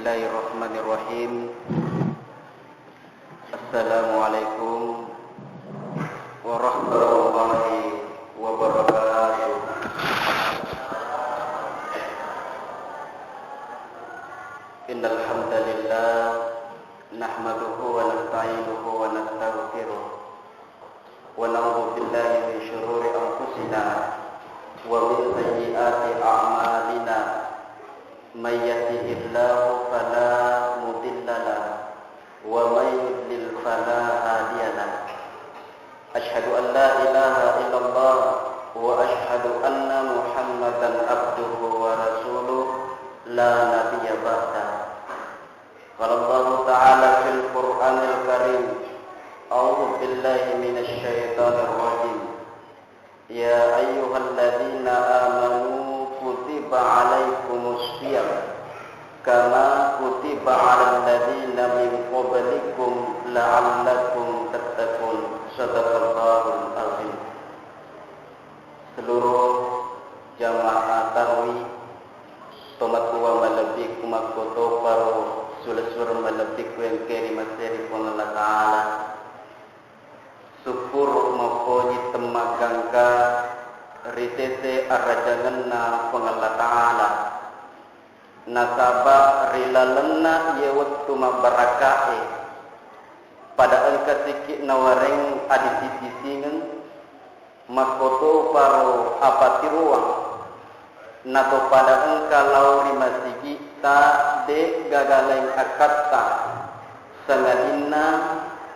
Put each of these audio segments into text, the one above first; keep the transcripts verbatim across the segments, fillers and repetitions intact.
Bismillahirrahmanirrahim. Assalamualaikum warahmatullahi wabarakatuh. Innal hamdalillah, nahmaduhu wa nasta'inuhu wa nastaghfiruh. ونعوذ بالله من شرور أنفسنا ومن سيئات أعمالنا. من يهده الله فلا مضل له ومن يضلل فلا هادي له. أشهد أن لا إله إلا الله وأشهد أن محمدا عبده ورسوله لا نبي بعده. قال الله تعالى في القرآن الكريم، أعوذ بالله من الشيطان الرجيم. يا أيها الذين آمنوا كتب عليكم الصيام كما كتب على الذين من قبلكم لعلكم تتقون. صدق الله العظيم. Seluruh jamaah tarawih, tomatoa malebbiku makkotoparo, sura-sura malebbiku engkae ri maseri Puang Allah Ta'ala. Sukkuru mappoji temmaggangka ri sese arajangenna Puang Allah Ta'ala. Nasaba ri lalenna iye wettu mabbaraka'e, pada engka sikki nawareng adising-disingeng, makkotoparo apatiroang, nato pada engka lao ri masigi'ta de gaga laing akkatta, sangadinna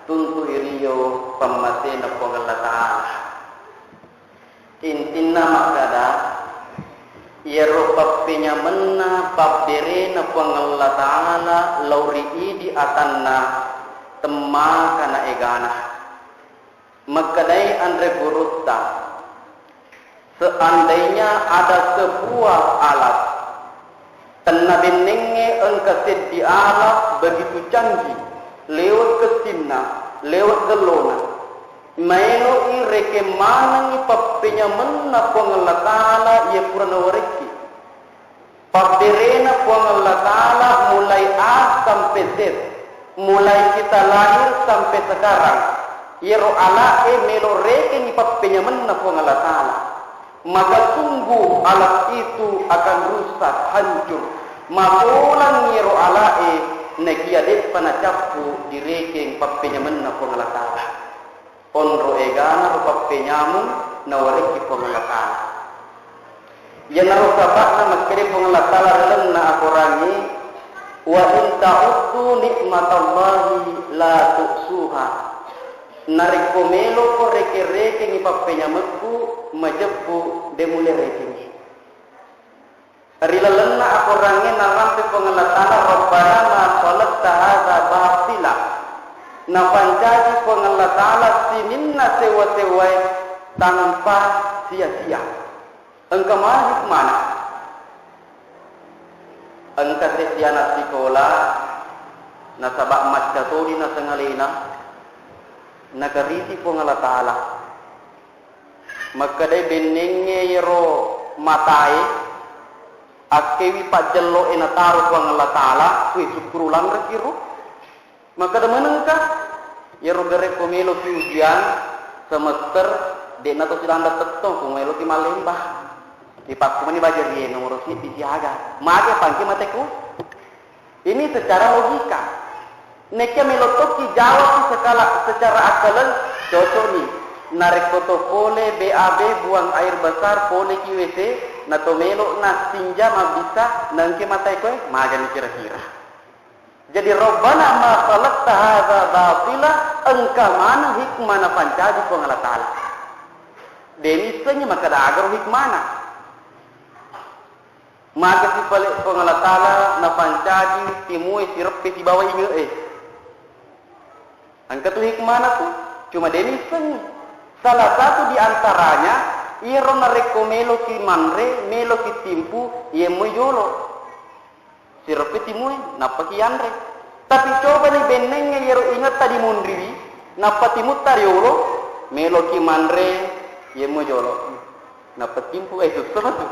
tuntui rio pammasena Puang Allah Ta'ala. Intinna makkada, iyaro pappenyamenna pabberena Puang Allah Ta'ala lao ri idi atanna, temmaka na egana. Makkedai anre gurutta, seandainya ada sebuah alat Tennabennengnge engka seddi alat begitu canggih, lewat kessinna, lewat gellona. Maelo'i rekeng manengngi pappenyamenna Puang Allah Ta'ala iya pura nawarekki. Pabberena Puang Allah Ta'ala mulai A sampai Z, mulai kita lahir sampai sekarang. Iyaro ala'e melo rekengngi pappenyamenna Puang Allah Ta'ala. Maka sungguh alat itu akan rusak, hancur. Matolangngi ro ala'e, nakia de'pa nacappu direkeng pappenyamenna Puang Allah Ta'ala. Onro egana ro pappenyameng nawarekki Puang Allah Ta'ala. Iyanaro saba'na makkeda Puang Allah Ta'ala ri lalenna akorangnge, "Wa in ta'uddu ni'matallahi la tuhsuha." Narekko meloko reke-rekengngi pappenyamekku, majeppu de mulle rekengngi. Ri lalenna akorangnge narampe Puang Allah Ta'ala, "Rabbana ma khalaqta hadza batila." Napancaji Puang Allah Ta'ala sininna sewa-sewae tanpa sia-sia. Engka maneng hikmana. Engka seddi ana' sikola, nasaba macca toni naseng alena, nakarisi Puang Allah Ta'ala. Makkedai bennengnge iyaro matae, akkewi pajjello'e nataro Puang Allah Ta'ala, weh, sukkuru lanreki ro. Makkeda manengka, iyaro gare ko meloki ujian semester, de'na to silanda tettong, ko meloki mallemba. Dipakkumani baja rie nomoro siddi siaga. Mage pangke mateku? Ini secara logika. Nekkia melo tokki jawab sekala, secara akkaleng, cocok ni. Narekko to pole B A B, buang air besar, poleki W C, na to melo na stinja mabbissa, nengke matai koe, magani kira-kira. Jadi, "Rabbana ma khalaqta hadza batila," engka maneng hikmah napancaji Puang Allah Ta'ala. De missengngi makkeda aga ro hikmana. Maka sipale Puang Allah Ta'ala napancaji timue sireppe sibawa inge'e. Engka tu hikmana tu, cuma de missengngi. Salah satu di antaranya, iyaro narekko meloki manre, meloki timpu, iye moi jolo. Sireppe timue, nappaki yanre. Tapi cobani bennengnge iyaro ingetta dimunriwi, nappa timutta riolo, meloki manre, iye moi jolo. Nappa timpu, eh, sussa matu.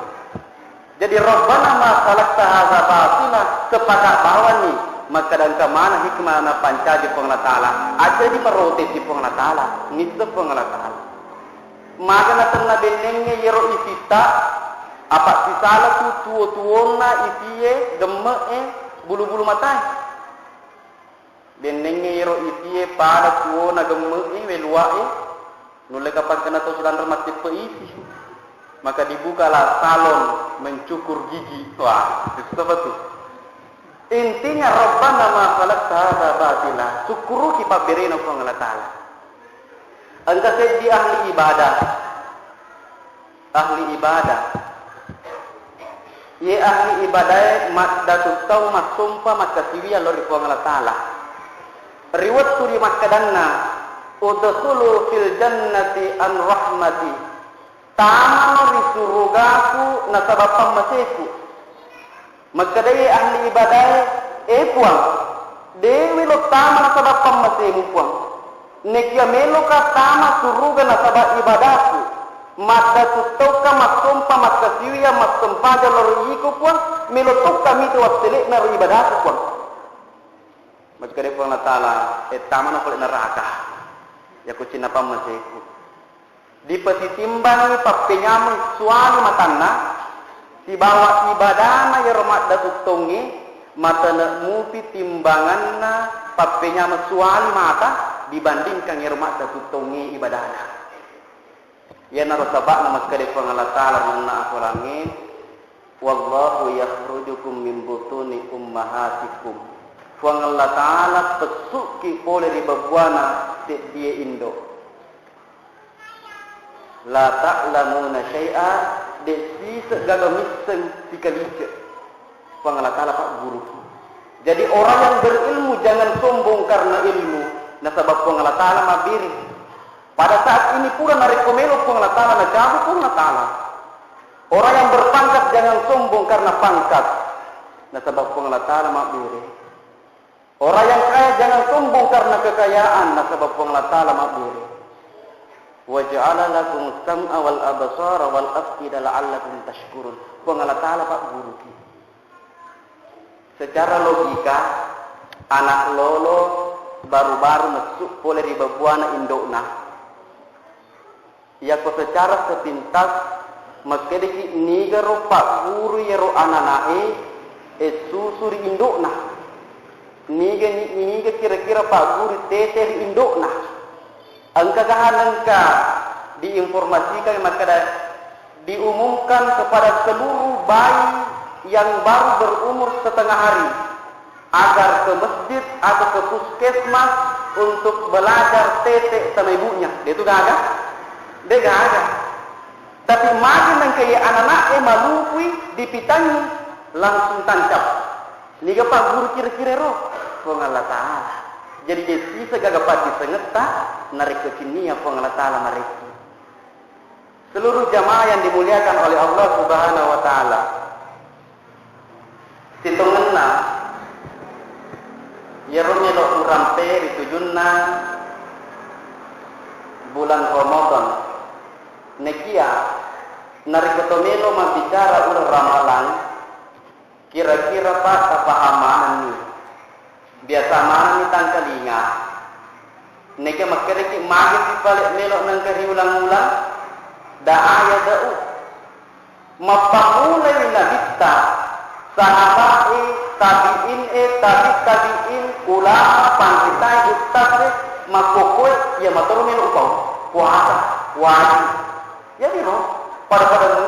Jadi, "Rabbana ma khalaqta hadza batila," sepakat bawang ni makkeda engka maneng hikmah napancaji Puang Allah Taala. Aja diparotesi Puang Allah Taala, nisseng Puang Allah Taala. Maga natenna bennengnge yero isitta, apa sisala tu tuwo-tuwonna isie, gemme'e, bulu-bulu matae. Bennengnge yero isie pada tuwona gemme'e, weluwa'e, nulle kapang kenna tau silanreng matteppe isi. Maka dibukalah salon mencukur gigi. Wah, itu apa tuh? Intinya, "Rabbana ma khalaqta hadza batila." Sukkuruki pabberena Puang Allah Taala. Engka seddi ahli ibadah. Ahli ibadah. Iye ahli ibadae maddatu tau massompa makkasiwiang lao ri Puang Allah Taala. Ri wettu ri makkedanna, "Udkhulu fil jannati an rahmati." Tamano ri surugaku nasaba pammaseku. Makkedai ahli ibadae, "E Puang, de melo tama nasaba pammasemu, Puang. Nekia meloka tama suruga nasaba ibadaku. Maddatu tauka massompa makkasiwiang massempajang lao ri iko, Puang, melo tokka mita wassele'na ri ibadaku, Puang." Makkedai Puang Allah Taala, "E, tamano pole neraka. Yako cinna pammaseku." Dipasitimbangi pappenyameng suwali matanna sibawa ibadana iyaro maddatu tongnge, matene mupi timbanganna pappenyameng suwali mata dibandingkan iyaro maddatu tongnge ibadana. Iyanaro saba'na makkeda Puang Allah Taala ri lalenna akorangnge, "Wallahu yakhrajukum min butuni ummahatikum." Puang Allah Taala pessukki pole ri babuana seddie indo. "La ta'lamuna syai'a," de siseng gaga misseng sikalice. Puang Allah Taala pagguruki. Jadi, orang yang berilmu jangan sombong karena ilmu, nasaba Puang Allah Taala mabbere. Pada saat ini pura narekko melo Puang Allah Taala, nacabu Puang Allah Taala. Orang yang berpangkat jangan sombong karena pangkat, nasaba Puang Allah Taala mabbere. Orang yang kaya jangan sombong karena kekayaan, nasaba Puang Allah Taala mabbere. "Wa ja'ala lakumus sam'a wal absara wal af'ida la'allakum tashkurun." Puang Allah Taala pagguruki. Secara logika, anak lolo baru-baru messu pole ri babuana indo'na. Iyako secara sepintas, makkedaki nigaro pagguru iyaro anana'e, e, susu ri indo'na. Niga ni-, niga kira-kira pagguru tete ri indo'na. Engka gaga nengka diinformasikan makkeda, diumumkan kepada seluruh bayi yang baru berumur setengah hari agar ke masjid atau ke puskesmas untuk belajar tete sama ibunya. De tu gaga? De gaga. Tapi magi nengka iya anana'e malupui dipitangi, langsung tancap. Niga pagguru kira-kira ro? Puang Allah Taala. Jadi, de siseng gaga paddisengetta narekko cinnia Puang Allah Taala marekki. Seluruh jamaah yang dimuliakan oleh Allah Subhanahu wa Ta'ala, sitongenna iyaro melo urampe ri tujunna bulan Ramadan. Nekia narekko to melo mabbicara uleng Ramalang, kira-kira, Pak, tapaham manenni. Biasa manenni tangkalinga. Nega makkedaki, magi sipale melo nengka riulang-ulang? Da'a yada'u. Mappamulai nabitta, sahabae, tabi'in e, tabi' tabi'in, ulama, panritae, ustadz e, makkokkoe, iya matoro melo upau. Puasa wajib. Jadi ro, pada-pada mu.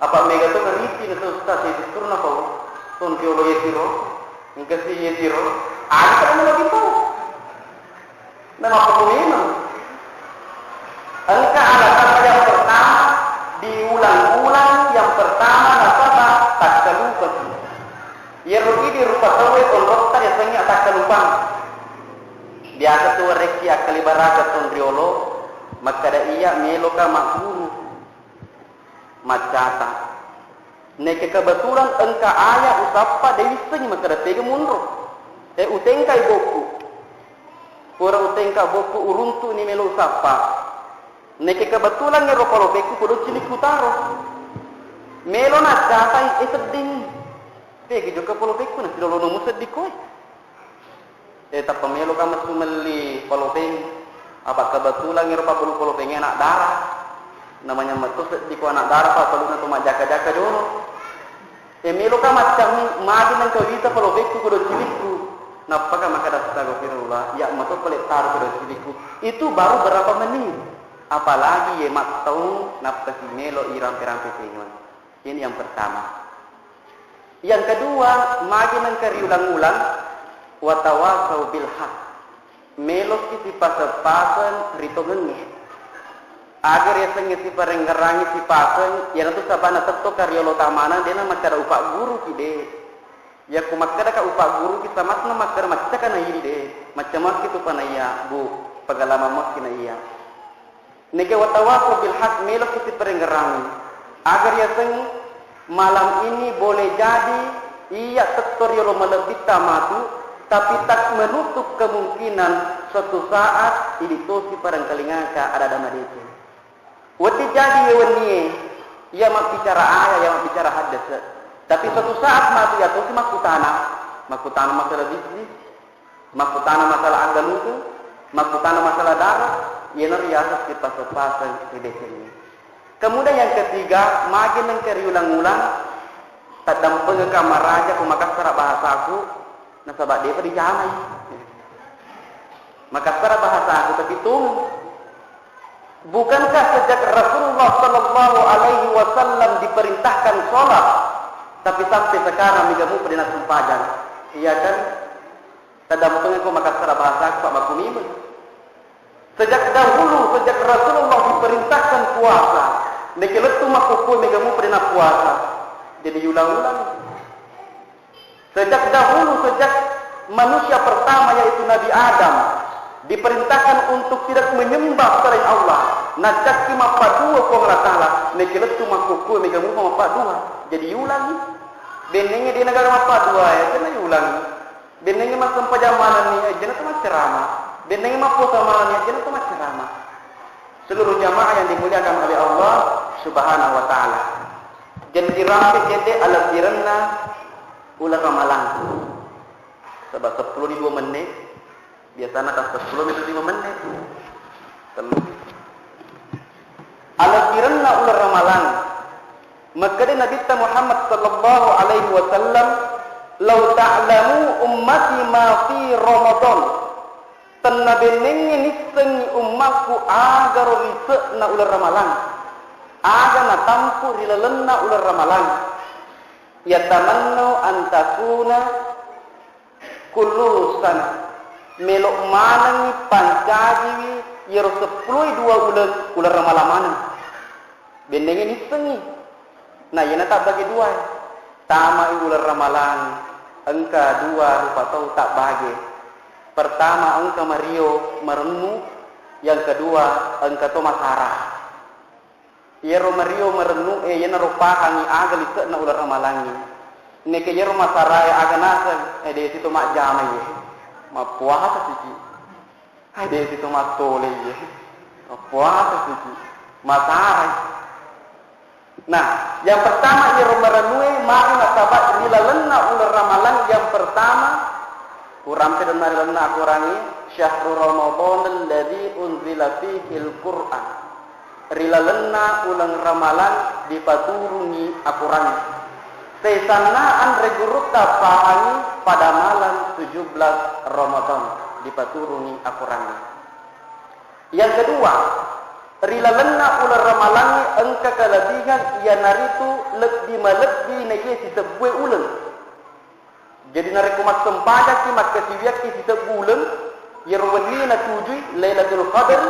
Apa mega to riti na ustaz e, turna pau. Ton riolo yetiro. Engka si yetiro. Ada kan lagi pau. Nama pau memang. Engka alasan yang pertama, diulang-ulang yang pertama nasaba takkalupa. Yero idi rupa tauwe onrotta yasengnge takkalupang. Biasa tu warekki akkali baraga ton riolo, makkada iya meloka magguru. Maccata. Nekke kebetulan engka aya usappa, de wissengngi makkeda tega munro. E, utengkai bokku. Pura utengka bokku, uruntu'ni melo usappa. Nekke kebetulan ero palopekku kodo cilikku taro. Melo naccasai, eh, sedding. Pegi jokka polopekku, nasilolono musedding koe. Eh, tappa meloka messu melli polopeng. Apa kebetulan ero pabbelu polopengnge anak dara. Namanya metu sedding ko anak dara, pabbeluna to majjaka-jaka jolo. Eh, meloka maccammi, magi nengka wita polopekku ko docilikku. Nappaka makkeda, "Astagfirullah, ya meto pole taru ko docilikku." Itu baru berapa menit. Apalagi ye mattau nappasi melo irampe-rampe pengeng. Ini yang pertama. Yang kedua, magi nengka riulang-ulang, watawasau bil haq. Meloki sipaseng-paseng ri tongengnge. Aga riasengnge siparengngerangi sipaseng, iyanatu sabana tettoka riolo tamana, dena makkeda upagguruki, de. Yakko makkedaka upagguruki, samatna makkeda maccaka na idi, de. Macca maki tu panaiya, Bu, pagalama maki na iya. Neke watawasau bil haq, meloki siparengngerangi. Aga riaseng malam ini boleh jadi iya tetto riolo malebbitta matu, tapi tak menutup kemungkinan suatu saat idi tosi parengkalingaka ada-ada madeceng. Wedding jadi ye wennie, iya mabbicara aya, iya mabbicara haddese. Tapi suatu saat matu iya tosi makkutana, makkutana masalah bisnis, makkutana masalah aggaluku, makkutana masalah dara, iyana riaseng sipaseng-paseng ri decengnge. Kemudian yang ketiga, magi nengka riulang-ulang, taddampengeka maraja ko makassara bahasaku, nasaba depa dijanai. Makassara bahasaku, tapi tung. Bukankah sejak Rasulullah sallallahu alaihi wasallam diperintahkan sholat, tapi sampai sekarang mega mupa de nassempajang? Iya kan? Taddampengeko makassara bahasaku, Pak, makkumimeng. Sejak dahulu, sejak Rasulullah diperintahkan puasa, neke lettu makkukku mega mupa de nappuasa. Jadi ulang-ulang. Sejak dahulu, sejak manusia pertama yaitu Nabi Adam diperintahkan untuk tidak menyembah selain Allah, nacakki mappaddua Puang Allah Ta'ala, neke lettu makkukku mega mupa mappaddua. Jadi ulangi. Bennengnge de nagaga mappaddua, ya, kena ulangi. Bennengnge massempajang manenni, ajjana to maccarama. Bennengnge mappuasa manenni, ajjana to maccarama. Seluruh jamaah yang dimuliakan oleh Allah Subhanahu wa Ta'ala. Jadi, rampe cedde alebbirenna uleng Ramalang. Sebab sepuluh di dua menit, biasanya kan sepuluh menit lima menit. Tellu. Alebbirenna uleng Ramalang. Makkeda Nabitta Muhammad sallallahu alaihi wasallam, "Lau ta'lamu ummati ma fi Ramadan." Tenna bennengnge nissengngi ummakku agaro lise'na uleng Ramalang. Aga natampu ri lalenna uleng Ramalang. Yatamannau an takuna kullu sana. Melo manengngi pancajiwi yero seppulo dua uleng, uleng Ramalang maneng. Bennengnge nissengngi. Nah, iyana tabbage duae. Tamai uleng Ramalang, engka dua rupa tau tabbage. Pertama, engka mario marennu, yang kedua, engka to masara. Iyaro mario marennu e, iyanaro pahangi aga lise'na uleng Ramalangnge. Neke iyaro masarae aga naseng, e, de sito majjama iye. Mappuasa siki. Hai, de sito mattole iye. Mappuasa siki. Masarai. Nah, yang pertama iyaro marenue magi nasaba ri lalenna uleng Ramalang yang pertama, urampe denna ri lalenna akorangnge, "Syahru Ramadan alladzi unzila fihil Qur'an." Ri lalenna uleng Ramalang dipaturungi akorangnge. Saisanna anre gurutta pahangi pada malam tujuh belas Ramadan dipaturungi akorangnge. Yang kedua, ri lalenna uleng Ramalangnge engka kalebihan, iyanaritu lebbi malebbi naiya sisebbue uleng. Jadi narekko massempajakki, makkasiwiakki sisebbu uleng, iyaro wennie natujui Lailatul Qadar,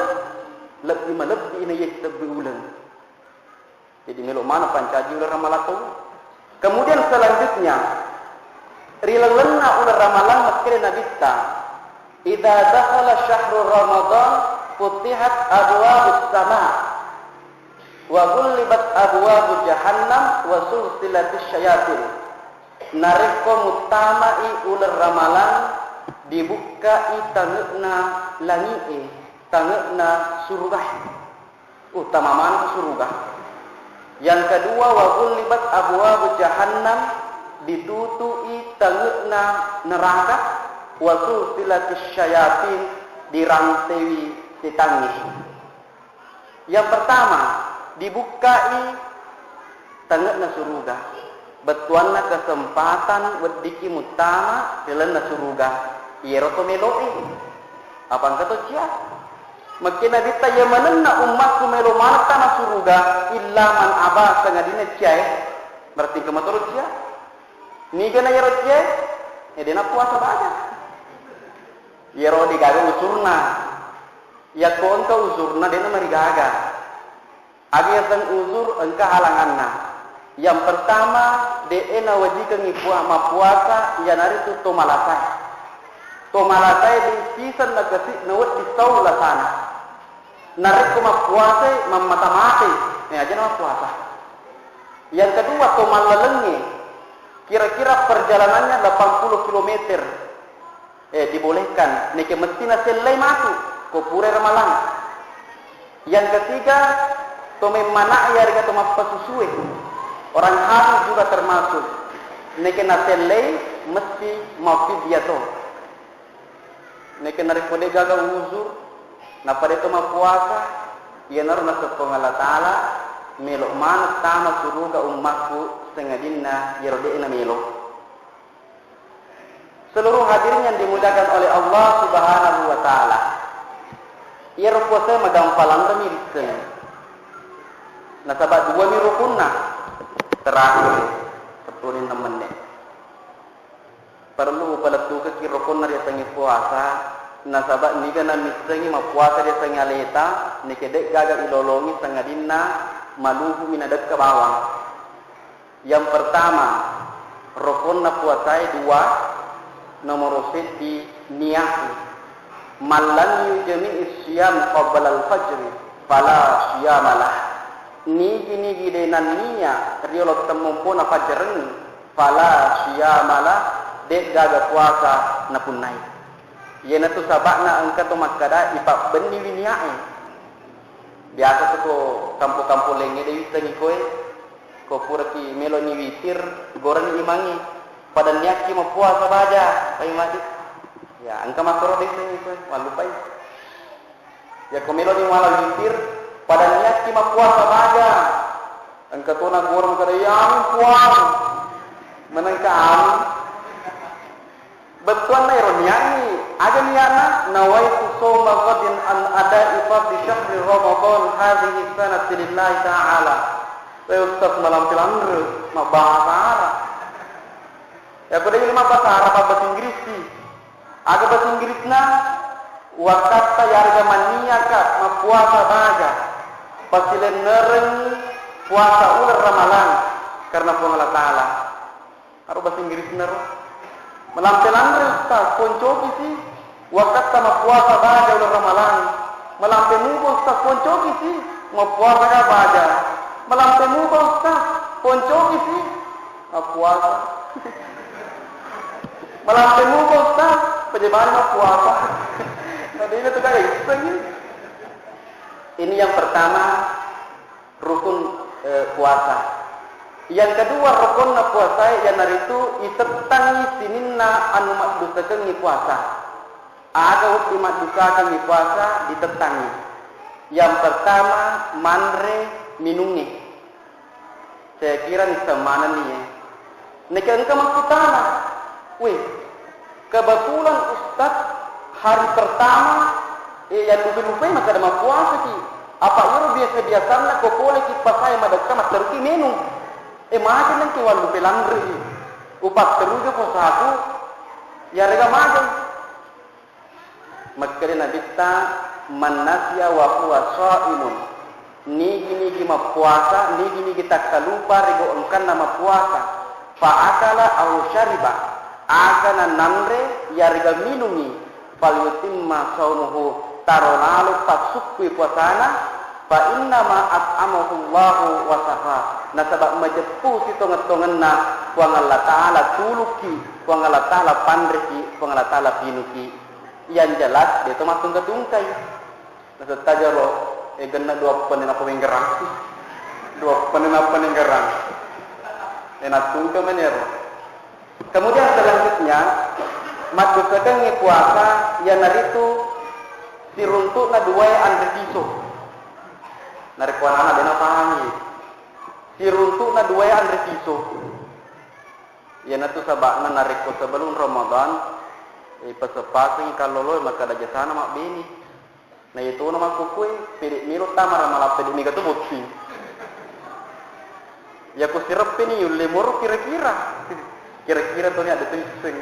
lebbi malebbi naiya sisebbu uleng. Jadi melo maneng pancaji uleng Ramalang to. Kemudian selanjutnya, ri lalenna uleng Ramalang makkeda Nabitta, "Idza dakhala syahru Ramadan futihat abwabus sama wa ghullibat abwabu jahannam wa sulsilatis syayatin." Narekko muttamai uleng Ramalang, dibukkai tange'na langi'e, tange'na surugae. Uttama maneng suruga. Yang kedua, wa ghullibat abwabu jahannam, ditutu'i tange'na neraka, wa sulsilatis syayatin, dirantaiwi setangnge. Yang pertama, dibukkai tange'na suruga. Bettuanna kesempatan weddikki muttama ri lalenna suruga. Iyaro to melo'e. Apa engka to cia? Makkeda Nabitta, iya manenna ummatku melo maneng tama suruga, illa man aba, sangadinna ciae. Berarti engka matoro cia. Nigana iyaro ciae? Eh, dena puasa baja. Iyaro degaga usurna. Yakko engka uzurna, de'na marigaga. Aga yaseng uzur, engka halanganna. Yang pertama, de'e nawajikengngi pua-, mappuasa, iyanaritu to malasae. To malasae de' siseng nakasi nawedding sau lasana. Narekko mappuasai, mammata-matai, eh, ajana mappuasa. Yang kedua, to mallalengnge, kira-kira perjalanannya delapan puluh kilometer. Eh, dibolehkan, neke mesti nasellai matu, ko purai ramalang. Yang ketiga, to memmana yarega to mappasusue. Orang hamil juga termasuk. Neke nasellai, mesti mafidyato. Neke narekko de gaga uzur, nappa de to mappuasa, iyanaro naseng Puang Allah Ta'ala, melo maneng tama suruga ummakku, sangadinna iyaro de namelo. Seluruh hadirin yang dimuliakan oleh Allah Subhanahu wa Ta'ala, iyaro puasa magampang lanremi risseng. Nasaba duami rukunna. Terakhir, sepuluh menit. Perlu upalettukekki rukkunna riasengnge puasa, nasaba niga namissengngi mappuasa riasengnge aleta, neke de gaga ilolongi sangadinna maluhumi nadekka bawang. Yang pertama, rukkunna puasae dua, nomoro seddi niat. Man lam yujmi'is siyam qablal fajri, fala siyamalah. Nigi-nigi de nannia riolo temmompona fajarengngi, fala siyamalah, de gaga puasa napunnai. Iyanatu saba'na engka to makkada ipabbenniwi niae. Biasa tu ko kampo-kampo laingnge de wissengngi koe, ko puraki meloni witir, gorani imangnge. Pada niakki mappuasa baja, pai madi. Ya, engka makkoro de wissengngi koe, mallupai. Yakko meloni mala witir, pada niakki mappuasa baja. Engka tona goro kada, "Ya amin, Puang." Menengka amin. Bettuanna ero nianni, aga nianna, "Nawaitu shauma ghadin an ada'i fardhi syahri Ramadan hadhihi sanati lillahi ta'ala." Eh, Ustaz, malampe lanre, mabbahasa Arab. Ya, ko de lima bahasa Arab, bahasa Inggris sih. Aga bahasa Inggrisna, wakatta yarega manniaka mappuasa baja, pasilennerengngi puasa uleng Ramalang karena Puang Allah Ta'ala. Aro bahasa Inggrisna ro. Malampe lanre Ustaz, poncoki si, wakatta mappuasa baja uleng Ramalang. Malampe muba Ustaz, poncoki si, mappuasa ga baja. Malampe muba Ustaz, poncoki si, mappuasa. Malampe muba Ustaz, pajebani mappuasa. Nah, de na tu gaga isseng. Ini yang pertama, rukun, eh, puasa. Yang kedua, rukunna puasa iyanaritu itettangi sininna anu maddusakengngi puasa. Aga wedding maddusakengngi puasa ditettangi. Yang pertama, manre minungnge. Saya kira nisseng manenni, eh. Neke engka makkutana, "Weh, kebetulan Ustaz hari pertama, eh, yallupe-lupai makkeda mappuasaki. Apa iyaro biasa-biasanna ko poleki pasai madekka matteruki menu. Eh, maja nengke wallupe lanrei. Upatteruga puasaku, yarega magai." Makkeda Nabitta, "Man nasiya wa huwa shaimun." Nigi-nigi mappuasa, nigi-nigi takkalupa ri gau engkanna mappuasa, fa akala au syariba, aga nanre yarega minungi, falyutimma shaumuhu, taro lalo passukkui puasana, fa innama at'amahu Allahu wa saqa, nasaba majeppu sitongeng-tongenna Puang Allah Ta'ala tuluki, Puang Allah Ta'ala panreki, Puang Allah Ta'ala pinuki. Yang jelas, de to mattungka-tungkai. Naseng tajaro, eh, genna dua penne napawenggerang. Wah, penena-peninggaran. Enak tungke menero. Kemudian selanjutnya, maddusakengngi puasa, iyanaritu siruntu'na duwae anre piso. Narekko anak-anak de' napahangi, siruntu'na duwae anre piso. Iyanatu saba'na narekko sebelum Ramadan, eh, pase-pasengngi kalloloe makkeda jasana mabbene. Na iyatona makkukue, pede' melo tama Ramalang, pede' mega to botting. Yako sireppeni yulle moro kira-kira. Kira-kira toni ada to isseng.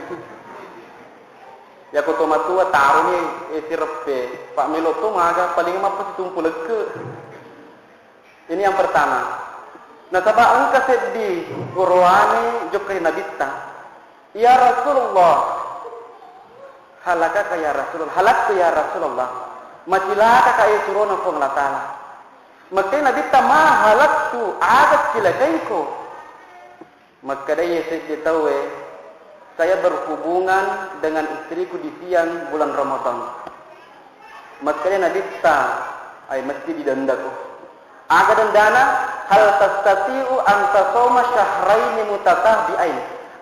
Yako to matua taroni, eh, sireppe, pa' melo to maga paling mappa situmpu lekke. Ini yang pertama. Nasaba engka seddi orowane jokka ri Nabitta, "Ya Rasulullah, halakaka ya Rasulullah, halaktu ya Rasulullah, macilakaka e surona Puang Allah Ta'ala." Makkeda Nabitta, "Ma halaktu, aga cilakaiko?" Makkedai seddi tauwe, "Saya berhubungan dengan istriku di siang bulan Ramadan." Makkeda Nabitta, "Ai mesti didendako." Aga dendana? "Hal tastati'u an tasoma syahraini mutatabi'ain?"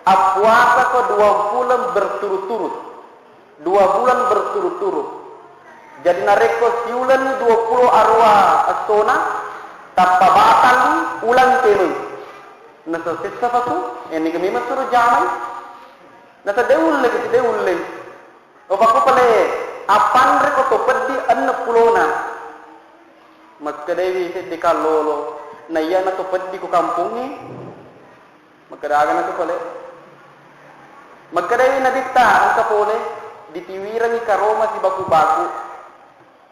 Appuasako dua bulan berturut-turut. Dua bulan berturut-turut. Jadi narekko siulenni dua pulo aruwa essona, tappa batalli ulang temeng. Nasa sessa patu, ennega memang suro jamai. Nasa de ulle, de ulle. Opakko pale, appanre ko to peddi enneng pulona. Makkedai seddi kallolo, na iyana to peddi ko kampongnge. Makkeda aga na to pale. Makkedai Nabitta, engka pole, ditiwirengngi karoma sibaku-baku.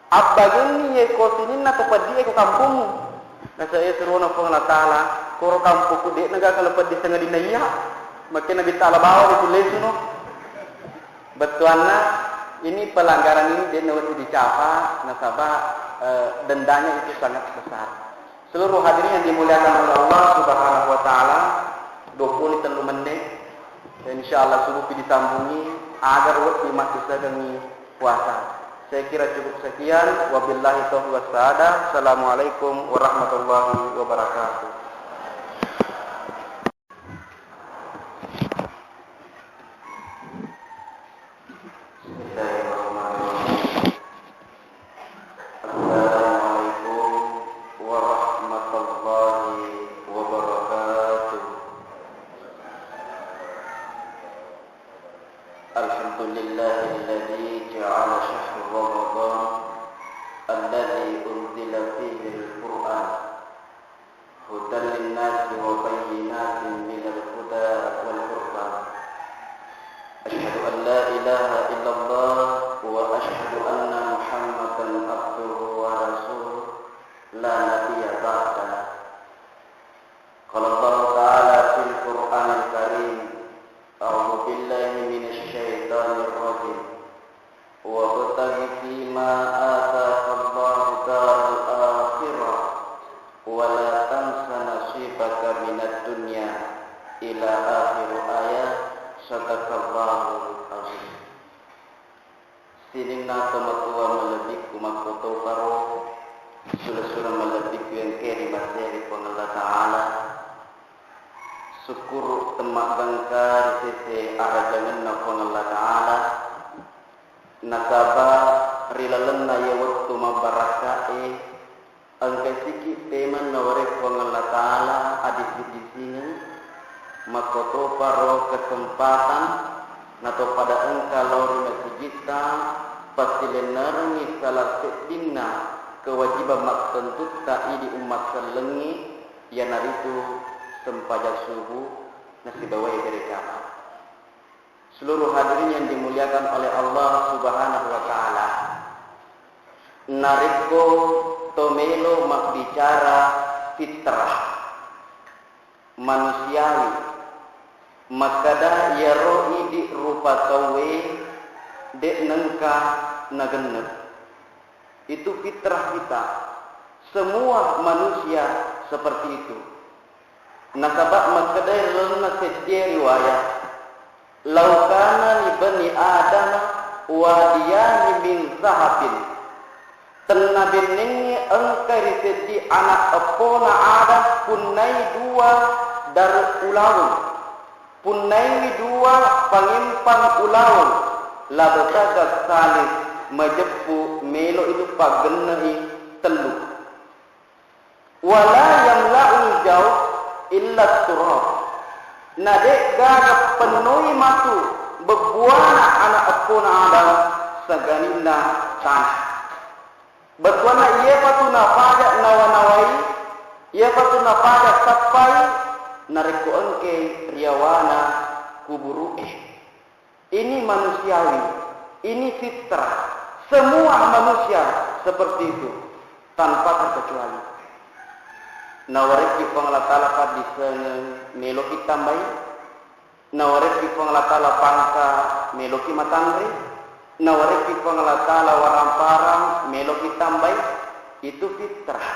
Abbagenni ye ko sininna to peddi e ko kampongmu. Nasa e surona Puang Allah Ta'ala, koro kampokku de'na gaka le peddi sangadinna iya. Makkeda Nabitta, ala bawa ni kulesuno. Bettuanna, ini pelanggaran ini de' nawedding dicapa, nasaba, eh, dendanya itu sangat besar. Seluruh hadirin yang dimuliakan oleh Allah Subhanahu wa Ta'ala, dua puluh tellu menit. Dan insya Allah subuhpi disambungi, agar wedding maddusakengngi puasa. Saya kira cukup sekian. Wabillahi taufiq wassaada. Assalamualaikum warahmatullahi wabarakatuh. Bismillahirrahmanirrahim. Assalamualaikum warahmatullahi wabarakatuh. Alhamdulillahilladzi ja'ala syahra Ramadan alladzi unzila fihil Qur'an hudan linnasi wa bayyinatin minal huda wal furqan. Asyhadu an la ilaha illallah wa asyhadu anna Muhammadan abduhu wa rasuluh, la nabiyya ba'dah. Qala Allahu ta'ala fil Qur'anil Karim, a'udzu billahi minasy syaithanir rajim. Wabtaghi fima ataka Allahu daral akhirah, wa la tansa nasibaka minad dunya, ila akhir ayah. Sadaqallahul azim. Sininna tomatoa malebbikku makkotoparo, sura-sura malebbikku engkae ri maseri Puang Allah Ta'ala. Sukkuru temmaggangka ri sese arajangenna Puang Allah Ta'ala. Nasaba ri lalenna iye wettu mabbarakkae, engka siki pemeng nawareng Puang Allah Ta'ala adisi-disingeng, makkotoparo kesempatan nato pada engka lao ri masigitta, passilennerengngi salah seddinna kewajiban mattentutta idi umma sellengnge, iyanaritu sempajang subuh nasibawae berejama. Seluruh hadirin yang dimuliakan oleh Allah Subhanahu wa Ta'ala, narekko to melo mabbicara fitrah manusiawi, makkeda iyaro idi rupa tauwe de' nengka nagenne. Itu fitrah kita. Semua manusia seperti itu. Nasaba makkedai lalenna seddie riwayat, "Lau kana li bani Adam wadiyani min zahabin, Tennabennengngi engkai ri seddi ana' eppona Adam punnai dua dare' ulaweng, punnaiwi dua pangempang ulaweng, labataga salis majeppu melo itu paggenne'i tellu. Wala yamla'ul jauh illa turab. Na de'gaga pennoi matu bebbuana ana' eppona Adam saganinna tanah. Bettuanna iyapatu napaja nawa-nawai, iyapatu napaja sappai, narekko engke riyawana kuburu'e. Ini manusiawi, ini fitrah. Semua manusia seperti itu, tanpa terkecuali. Nawarekki Puang Allah Ta'ala paddissengeng, meloki tambai. Nawarekki Puang Allah Ta'ala pangka, meloki matanre. Nawarekki Puang Allah Ta'ala waramparang, meloki tambai. Itu fitrah.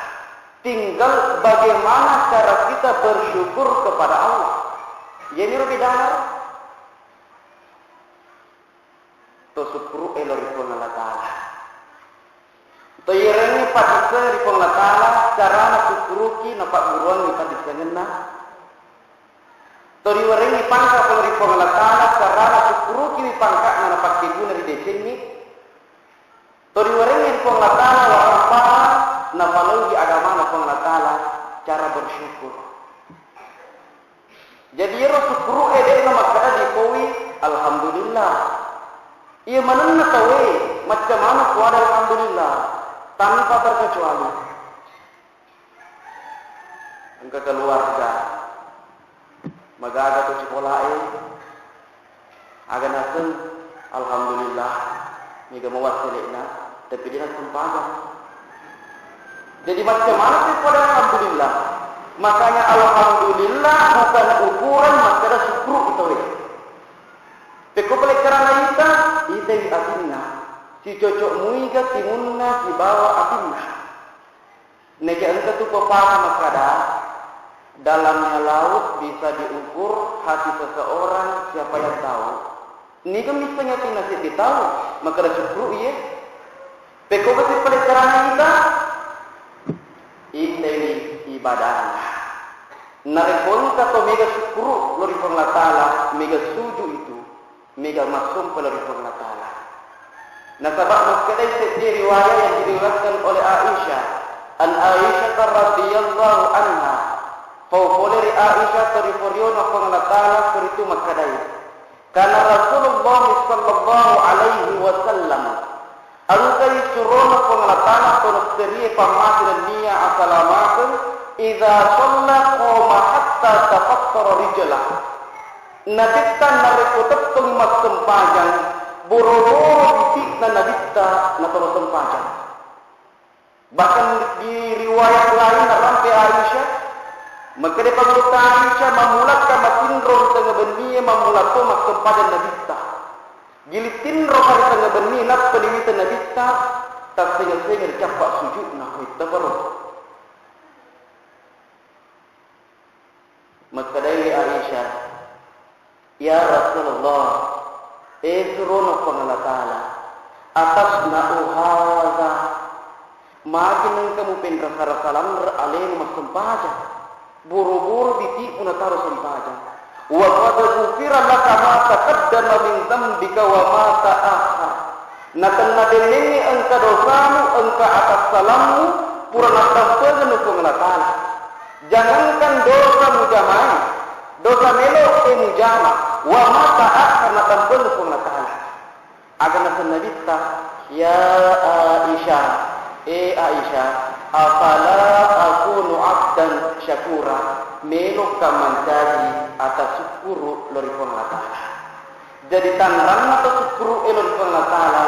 Tinggal bagaimana cara kita bersyukur kepada Allah. Jadi lebih dalam. To sukkuru'e lao ri Puang Allah Ta'ala. To yerengngi paddissengeng ri Puang Allah Ta'ala, carana sukkuruki napagguruangngi paddissengenna. To riwerengngi pangka pole ri Puang Allah Ta'ala, carana sukkurukiwi pangka'na napakkeguna ri decengngi. To riwerengngi ri Puang Allah Ta'ala, warampara napalauwi agamana Puang Allah Ta'ala, cara bersyukur. Jadi, iyaro sukkuru'e de'na makkeda dipowi, "Alhamdulillah." Iya manenna tauwe, macca maneng poada alhamdulillah, tanpa terkecuali. Engka keluarga, magaga to sikola'e, aga naseng, alhamdulillah, mega mawat sele'na, tapi de' nassempajang. Jadi macca maneng pada alhamdulillah. Makanya alhamdulillah bukan ukuran makkeda sukkuru' tauwe. Pekko pale carana ita, itai atinna. Sicocok muiga timunna sibawa atinna. Neke engka tu pepatah makkada, dalamnya laut bisa diukur hati seseorang siapa yang tahu. Niga missengngi atinna seddi tau, makkeda sukkuru' iye. Pekko kasi pale carana ita, itai ibadahna. Narekko engka to mega sukkuru' lao ri Puang Allah Ta'ala, mega suju itu, mega massompa lao ri Puang Allah Ta'ala. Nasaba makkedai seddi riwayat yang diriwayatkan oleh Aisyah, an Aisyah radhiyallahu anha, pau pole ri Aisyah to riforiona Puang Allah Ta'ala, koritu makkedai, kana Rasulullah sallallahu alaihi wasallam, engkai surona Puang Allah Ta'ala to nasserie pammase nennia asalamakeng, idza shalla qama hatta tafattara rijlah. Nabitta narekko tettong massempajang, boro-boro biti'na Nabitta natoro sempajang. Bahkan di riwayat lain, narampe Aisyah, makkeda Pangulutta Aisyah, mammulakka matinro ri tengnga bennie, mammula to massempajang Nabitta. Gili tinro ri tengnga bennie, nappa liwita Nabitta, tassenga-senga ri cappa suju'na, ko ittafaro. Makkedai Aisyah, "Ya Rasulullah, e surona Puang Allah Ta'ala, atasna'u hadza, magi nengka mupenrasa-rasa lanre alemu massempajang, buru-buru biti'mu nataro sempajang, wa qad ghufira laka ma taqaddama min dzambika wa ma ta'akhkhar." Natenna bennengngi engka dosamu, engka atassalammu, pura nattampengennu Puang Allah Ta'ala. Jangankan dosa mujamae, dosa melo e mujama, wa ma ta'akhkhar nattampengennu Puang Allah Ta'ala. Aga naseng Nabitta, "Ya Aisyah, e Aisyah, afala akunu abdan syakura, meloka mancaji ata sukkuru lao ri Puang Allah Ta'ala." Jadi tanranna to sukkuru lao ri Puang Allah Ta'ala,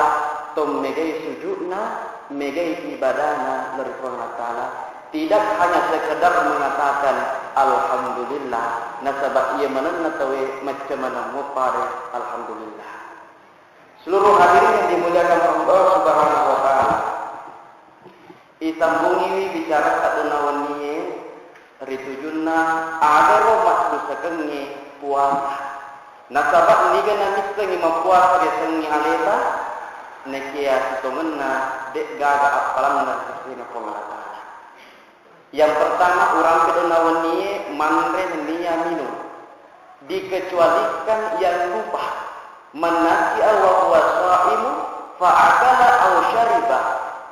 to megai suju'na, megai ibadana lao ri Puang Allah Ta'ala. Tidak hanya sekedar mengatakan alhamdulillah, nasaba iya manenna tauwe macca maneng muppare alhamdulillah. Seluruh hadirin yang dimuliakan Allah Subhanahu wa Ta'ala. Isambungiwi bicara saddona wennie ri tujunna agaro maddusakengnge puasa. Nasaba niga namissengngi mappuasa riasengngi aleta, Nekia sitongenna de'gaga appalanna ri sesena Puang Allah Ta'ala. Yang pertama, urampe donna wennie manre nennia minung. Dikecualikan yang lupa. Man nasiya wa huwa shaimu fa akala aw syariba.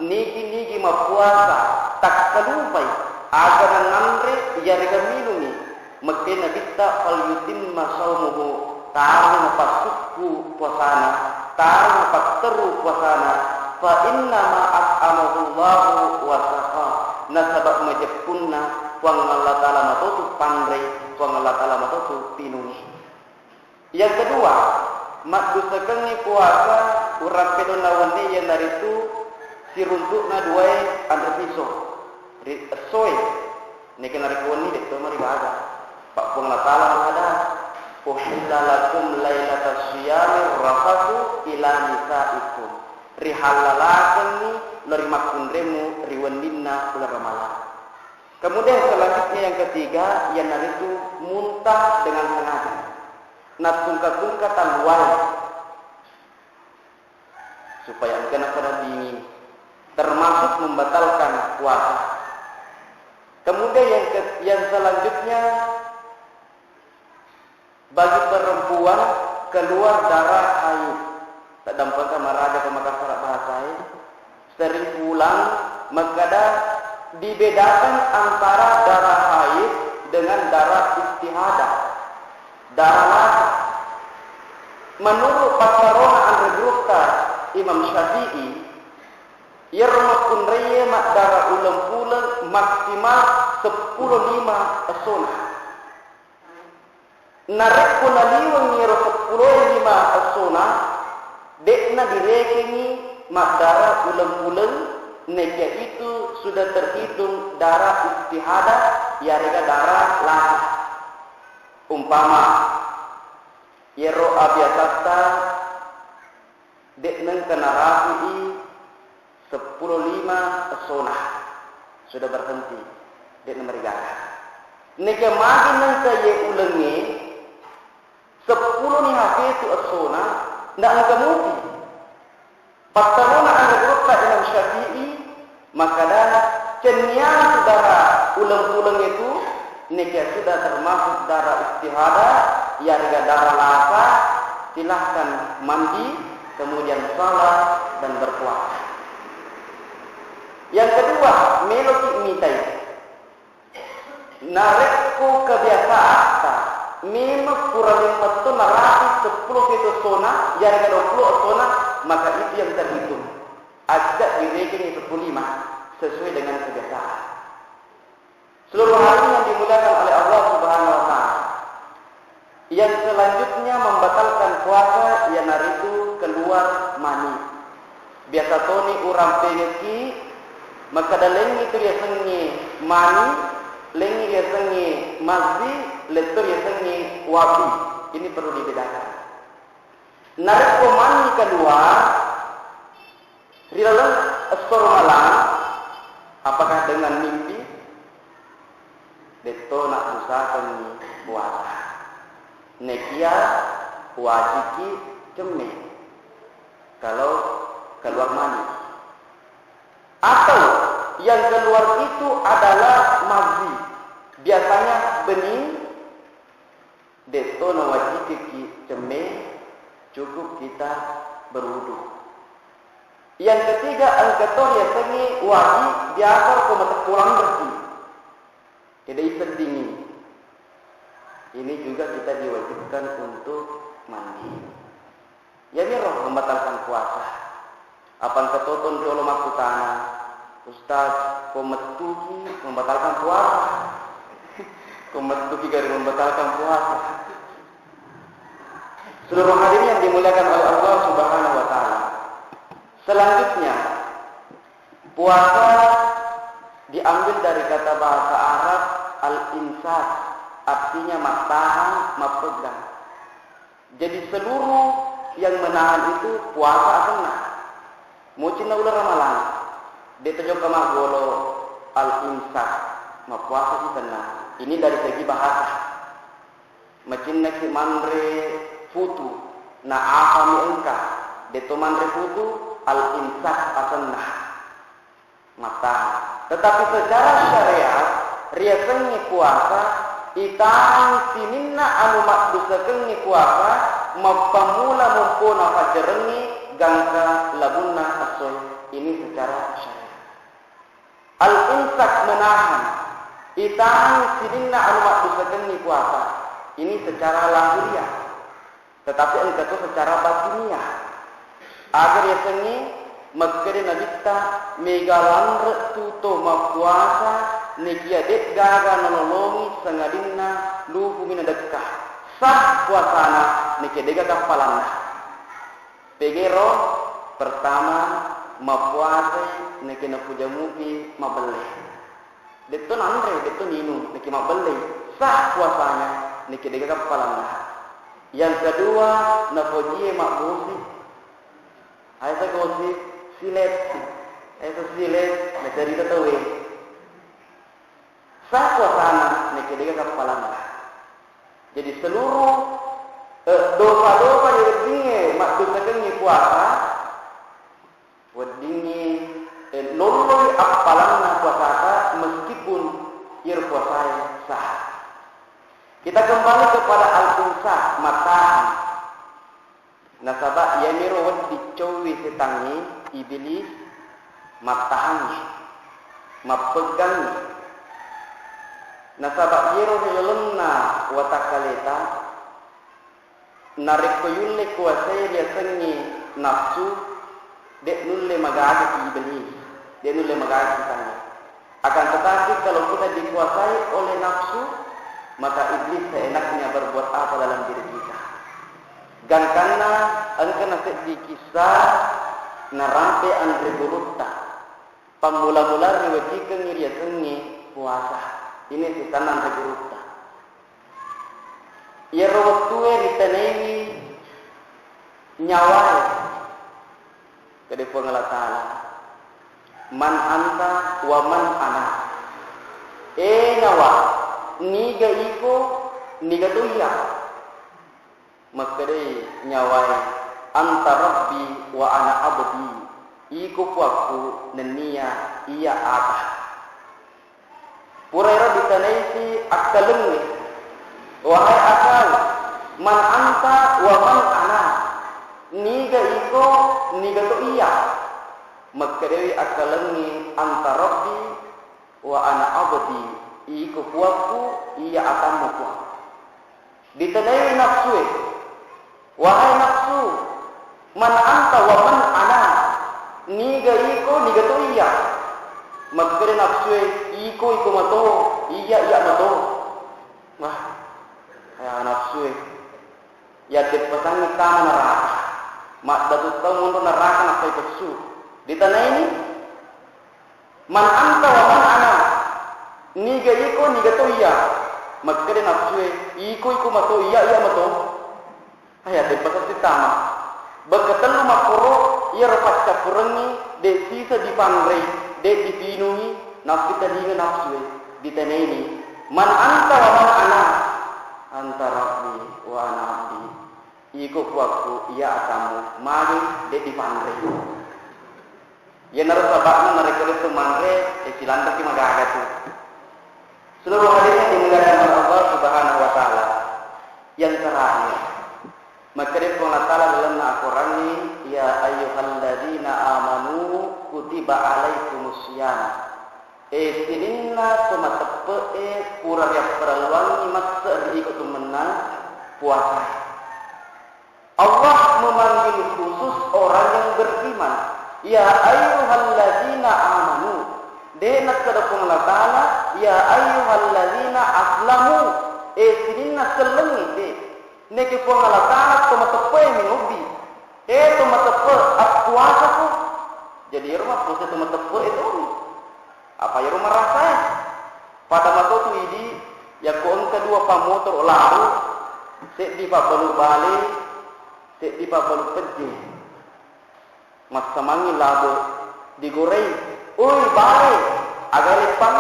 Nigi-nigi mappuasa takkalupai aga nananre yarega minungi, Makkeda Nabitta, "Falyutimma shaumuhu," taroi napassukku puasana, taroi napatteru puasana, "fa innama at'amahullahu wa saqa," nasaba majeppunna Puang Allah Ta'ala matotu panrei, Puang Allah Ta'ala matotu pinungi. Yang kedua, maddusakengngi puasa urang pedonna wenni, iyanaritu siruntu'na duae anre piso ri essoe. Neke narekko wenni, detto marigaga. Pa Puang Allah Ta'ala makkeda, "Uhilla lakum lailatas siyami rafasu ila nisaikum." Rihallalakengngi lo ri makkunremu ri wenninna uleng Ramalang. Kemudian selanjutnya yang ketiga, iyanaritu muntah dengan sengaja. Nattungka-tungka talluwae. Supaya engka napada dingin, termasuk membatalkan puasa. Kemudian yang ke-, yang selanjutnya, bagi perempuan keluar darah haid, taddampengka maraja ke Makassar bahasa haid, sering pulang, makkeda dibedakan antara darah haid dengan darah istihadah, darah lasa. Menurut pattarona anre gurutta Imam Syafi'i, iyaro makkunraie maddara uleng-puleng maksimal seppulo lima essona. Narekko naliwengngi ero seppulo lima essona, de'na direkengngi maddara uleng-puleng, nekia itu sudah terhitung darah istihadah, yarega darah lasa. Umpama, iyaro abiasatta de' nengka narapi'i seppulo lima essona, sudah berhenti, de' namarigaga. Nekia magi nengka iye ulengnge, seppulo ni hapetu essona, nda engka mupi. Pattarona anre gurutta Imam Syafi'i, makkeda, cenniang tu darah uleng-puleng itu, nekia sudah termasuk darah istihadah, yarega darah lasa, silahkan mandi, kemudian salat dan berpuasa. Yang kedua, meloki mitai. Narekko kebiasaatta memang pura memmetto narapi seppulo pitu essona, yarega duappulo essona, maka itu yang terhitung. Aja direkengngi seppulo lima sesuai dengan kebiasaan. Seluruh hadirin yang dimuliakan oleh Allah Subhanahu wa Ta'ala. Yang selanjutnya membatalkan puasa iyanaritu keluar mani. Biasa toni urang pegeki, makkeda lengngi tu riasengnge mani, lengngi riasengnge mazzi, letto riasengnge wabi. Ini perlu dibedakan. Narekko mani keluar ri laleng esso Ramalang, apakah dengan mimpi? Detto naddusakengngi puasa. Nekia wajiki cemme kalau keluar mani. Atau yang keluar itu adalah mazi, biasanya bening, detto nawajikiki cemme, cukup kita berwudu. Yang ketiga, engka to riasengnge waji, biasa ko matekkolang bersi. Kedai seddingi. Ini juga kita diwajibkan untuk mandi. Iyamiro membatalkan puasa. Apa engka totong riolo makkutana, "Ustaz, ko mettuki membatalkan puasa?" Ko mettuki gari membatalkan puasa. Seluruh hadirin yang dimuliakan oleh Allah Subhanahu wa Ta'ala. Selanjutnya, puasa diambil dari kata bahasa Arab al-imsak, artinya mattahan, mappegang. Jadi seluruh yang menahan itu puasa asenna. Mucinna uleng Ramalang, de' tajokka maggolo al-imsak, mappuasa si tenna. Ini dari segi bahasa. Macinnaki manre futu, na apami engka, de'to manre futu, Al-imsak asenna, mattahan. Tetapi secara syariat, riasengnge puasa, itahangngi sininna anu maddusakengnge puasa, mappammula mompona fajarengnge gangka labunna essoe. Ini secara syariat. Al-imsak, menahan, itahangngi sininna anu maddusakengngi puasa. Ini secara lahiriah. Tetapi engka to secara batiniah. Aga riasengnge, makkeda Nabitta, mega lanre tu to mappuasa nekia de'gaga nanolongi sangadinna lupumi nadekka. Sah puasana nekia de'gaga kappalanna. Pegero, pertama, mappuasai nekia napujamuki mabelle. Detto nanre, detto ninung, nekia mabbellei. Sah puasanya, nekia de'gaga kappalanna. Yang kedua, napojie maggosip. Aisa gosip, silet. Aisa silet, nacarita tauwe. Sah puasana, nekia de'gaga kappalanna. Jadi seluruh, eh, dosa-dosa yang weddingnge maddusakengngi puasa, weddingngi, eh, lolloi appalanna puasata meskipun iyaro puasae sah. Kita kembali kepada al-imsak, mattahan. Nasaba iyaniro wedding cowi setangnge, iblis, mattahangngi, mappeggangngi. Nasaba iyaro ri lalenna watakkaleta, narekko yulle kuasai riasengnge nafsu, de' nulle magagaki iblis, de' nulle magagaki setangnge. Akan tetapi, kalau kita dikuasai oleh nafsu, maka iblis seenaknya berbuat apa dalam diri kita. Gangkanna engka naseddi kissa narampe anre gurutta. Pammula-mula riwejikengngi riasengnge puasa. Ini setanna anre gurutta. Iyaro wettue ritanaiwi nyawae. Kede Puang Allah Ta'ala, "Man anta wa man ana." E nyawa, niga iko, niga to iya? Makkedai nyawae, "Anta rabbi wa ana abdi." Iko puakku, nennia iya ata. Purairo ditanaisi akkalengnge, "Wahai akal, man anta wa man ana? Niga iko, niga to iya?" Makkedai akkalengnge, "Anta rabbi wa ana abdi, iko puakku, iya atammu puang." Ditanaiwi nafsue, "Wahai nafsu, man anta wa man ana? Niga iko, niga to iya?" Makkeda nafsue, "Iko, iko mato, iya, iya mato." Wah, ya nafsue, yaddeppessangngi tama neraka. Maddatu tau monro neraka nappai pessu. Ditanaini, "Man anta wa man ana? Niga iko, niga to iya?" Makkeda nafsue, "Iko, iko mato, iya, iya mato." Aya, teppasessi tama. Bekka tellu makkoro, iyaro paccappurengngi, de sisa dipanrei, de dipinungi, nappitalinga nafsue. Ditanaini, "Man anta wa man ana?" "Anta rabbi wa ana abdi." Iko puakku, iya atammu, magi de dipanrei. Iyanaro saba'na narekko lettu manre, e, silanreki magaga tu. Seluruh hadirin yang dimuliakan oleh Allah Subhanahu wa Ta'ala. Yang terakhir, makkeda Puang Allah Ta'ala dalam Al-Quran ini, "Ya ayyuhalladzina amanu kutiba alaikumus siyam." E, sininna to mateppe'e pura riapparelluangngi masse ri iko tu mennang puasae. Allah memanggil khusus orang yang beriman. "Ya ayyuhalladzina amanu." De nakkeda Puang Allah Ta'ala, "Ya ayyuhalladzina aslamu." E, sininna sellengngi, de. Neke Puang Allah Ta'ala to mateppe'e mengobbi. E, to mateppe appuasako. Jadi ero mappuasa to mateppe'e to. Apa ero marasae? Pada mato tu idi, yakko engka dua pammotoro laro, seddi pabbalu bale, seddi pabbalu pejje. Massamangi labo digorei, "Oi bale, aga leppang?"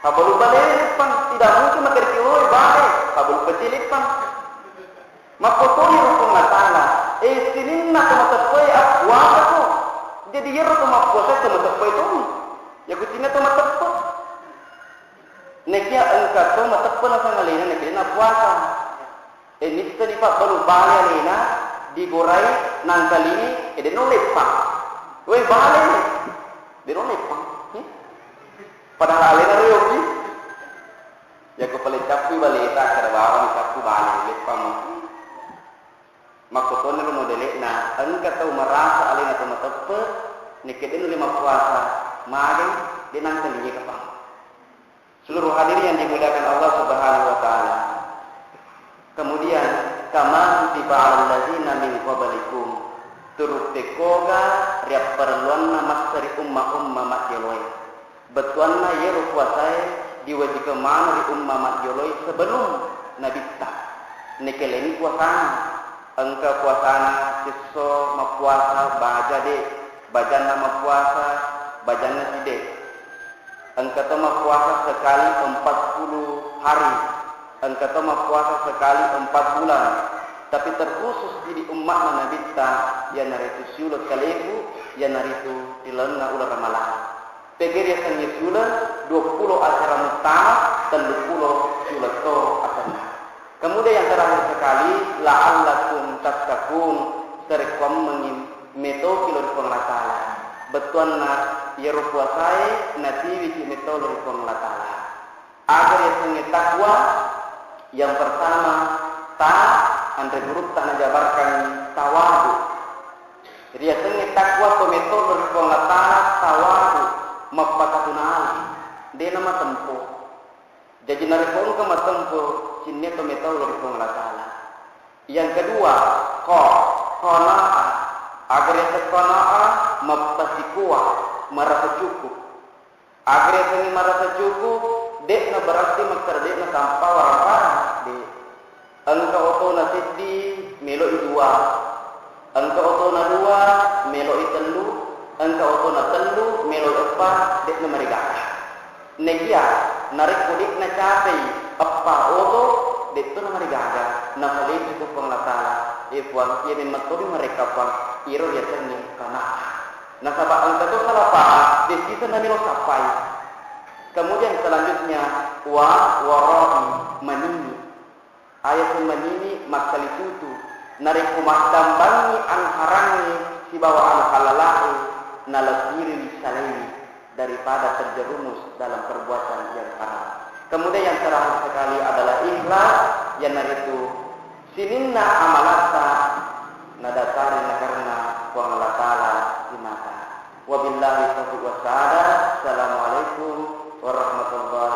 Pabbalu bale leppang, tidak mungkin makkeda, "Oi bale, pabbalu pejje leppang." Makkotoni rukung Allah Ta'ala, Eh, sininna to mateppe'e appuasako. Jadi iyaro to mappuasa to mateppe' toni. Iya kucinna to mateppe'. Nekia engka to mateppe' naseng alena, nekia nappuasa. Eh, nisseni pabbalu bale alena, digorai, nangkalingi, eh, de' no leppang. Weh, bale, de' no leppang. Hmm? Padahal alena reoki. Yako pale cappui baleta, kada bawang cappu bale, leppang. Makkotoni lo modele'na, engka tau marasa alena to mateppe', nekke de' nulle mappuasa, magei, de' nangkalingi kapang. Seluruh hadirin yang dimuliakan Allah Subhanahu wa Ta'ala. Kemudian, kama kutiba 'alal ladzina min qablikum, turut pekkoga riapparelluanna masseri umma-umma majjoloe. Bettuanna iyaro puasae diwajibkang maneng ri umma majjoloe sebelum nabitta. Nekeleni puasana. Engka puasana siesso mappuasa baja de', bajanna mappuasa, bajanna side'. Engka to mappuasa sekali empat puluh hari. Engka to mappuasa sekali empat bulan. Tapi terkhusus idi umma'na nabitta, iyanaritu siuleng kalebu, iyanaritu ri lalenna uleng Ramalang. Pegge' riasengnge siuleng, duappulo acara muttama, telluppulo siuleng to asenna. Kemudian yang terakhir sekali, la'allakum tattaqun, sarekkuammengngi metoki lao ri Puang Allah Ta'ala. Bettuanna iyaro puasae natiwiki meto lao ri Puang Allah Ta'ala. Aga riasengnge takwa? Yang pertama, ta, anre gurutta najabarkan tawadu. Riasengnge takwa to metto ri Puang Allah Ta'ala, tawadu, mappakatuna alang, de' namatempo. Jaji narekko engka matempo, cinne to metto ri Puang Allah Ta'ala. Yang kedua, qa, qanaah. Aga riaseng qanaah? Mappasikoa, marasa cukup. Aga riasengnge marasa cukup, de'na berarti makkeda de'na tampa warang-warang, de'. Engka otona seddi, melo'i dua. Engka otona dua, melo'i tellu. Engka otona tellu, melo'i eppa, de'na marigaga. Nekia, narekko de'na capei eppa oto, de'to namarigaga. Nafalesi ko Puang Allah Ta'ala, e Puang, iya memang tomi marekka Puang, iro riasengnge qanaah. Nasaba engka to salapa, de' sisa namelo sappai. Kemudian selanjutnya, wa wara'i, manini. Ayaseng manini makkalitutu. Narekko maddambangngi anu harangnge sibawa anu halalae, nalebbirewi salaiwi daripada terjerumus dalam perbuatan yang haram. Kemudian yang terakhir sekali adalah ikhlas, iyanaritu sininna amalatta nadasari nakarena Puang Allah Ta'ala simata. Wabillahi taufiq wassaada. Assalamualaikum warahmatullahi